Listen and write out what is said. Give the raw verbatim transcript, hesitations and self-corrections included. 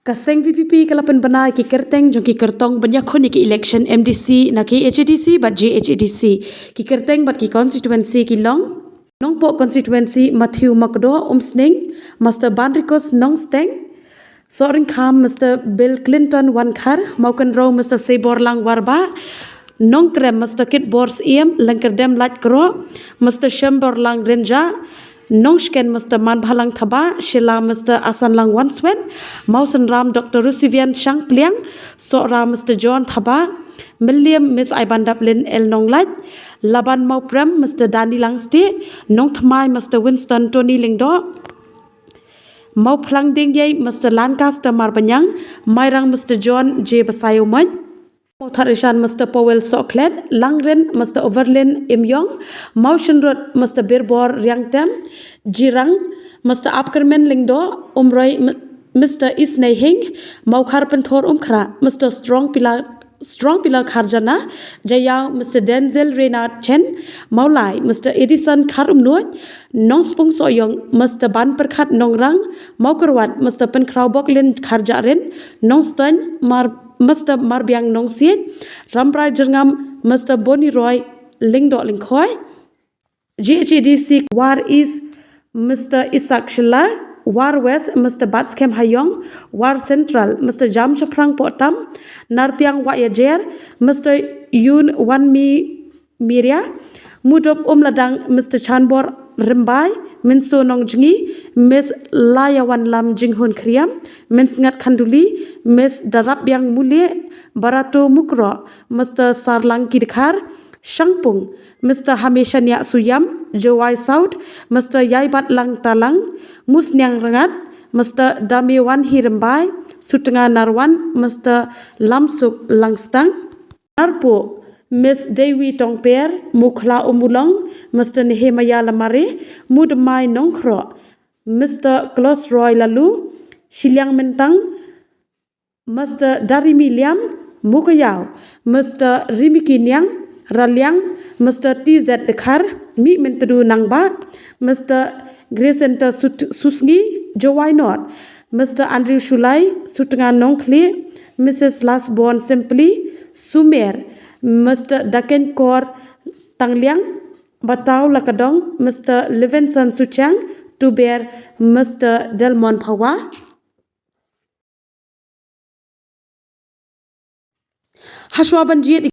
Ka seng VPP ka la pynbna ïa ki kyrteng jong ki kyrtong ban ïakhun ïa ki election MDC na KHADC bad JHADC. Ki kyrteng bad ki constituency ki long: Nongpoh constituency, Matthew Makdoh Umsning, Mister Banrikos Nongsteng, Sohryngkham Mister Bill Clinton Wankhar, Mawkynrew Mister Seiborlang Warbah, Nongkrem Mister Kitbor Syiem, Lyngkyrdem Laitkroh Mister Shemborlang Rynjah, Nongshken Mister Manbhalang Thabah, Shella Mister Asanlang Wanswet, Mawsynram Doctor Rusivian Shangpliang, Sohra Mister John Thabah, Mylliem Miss Aibandaplin L Nonglait, Laban Mawprem Mister Dani Langstieh, Nongthymmai Mister Winston Tony Lyngdoh, Mawphlang Diengiei Mister Lancaster Marbaniang, Mairang Mister John J Basaiawmoit, Mawthadraishan Mister Powell Sohkhlet, Langrin Mister Overlin Imyong, Mawshynrut Mister Birbor Riangtem, Jirang Mister Apkyrmen Lyngdoh, Umroi M-, Mister Isnei Hing, Mawkhar Pynthor Umkhrah Mister Strong Pila, Strong Pila Kharjana, Jaïaw Mister Denzel Reynard Chen, Mawlai Mister Edison Kharumnuid, Nongspung Sohiong Mister Banpyrkhat Nongrang, Mawkyrwat Mister Pynkhraw Boklin Kharjahrin, Nongstoiñ Mar-, Mister Marbiang Nongsiej, Rambrai Jyrngam Mister Boni Roy Lyngdoh Lyngkhoi, JHADC War East Mister Isaac Shylla, War West Mister Batskhem Hayong, War Central Mister Jamshaphrang Pohtam, Nartiang Wahyajer Mister Yun Wanmi Miria, Mudup Umladang Mister Chanbor Rymbai, Mynso Nongjngi Miss Laïawanlam Jinghun Khriam, Mynsngat Khanduli Miss Darapbiang Mulieh, Barato Mukroh Mister Sarlang Kidkhar, Shangpung Mister Hameshaniah Suyam, Jowai South Mister Ïaibatlang Talang, Musniang Rngat Mister Damewanhi Rymbai, Sutnga Narwan Mister Lamsuk Langstang, Narpuh Miss Dewi Tongper, Mukhla Umulong Mister Nehemiah Lamare, Mudmai Nongkhroh Mister Klosroy Lalu, Shiliang Myntang Mister Darimi Liam, Mukaïaw Mister Rimiki Niang, Raliang Mister T Z Dkhar, Mihmyntdu Nangbah, Mister Gracenta Sut-, Susngi, Jowai North Mister Andrew Shulai, Sutnga Nongkhlieh Missus Lasbon Simply, Sumer Mister Dakenkor Tangliang, Bataw Lakadong Mister Levinson Suchiang, Tuber Mister Delmon Phawa. Hashwa ban jied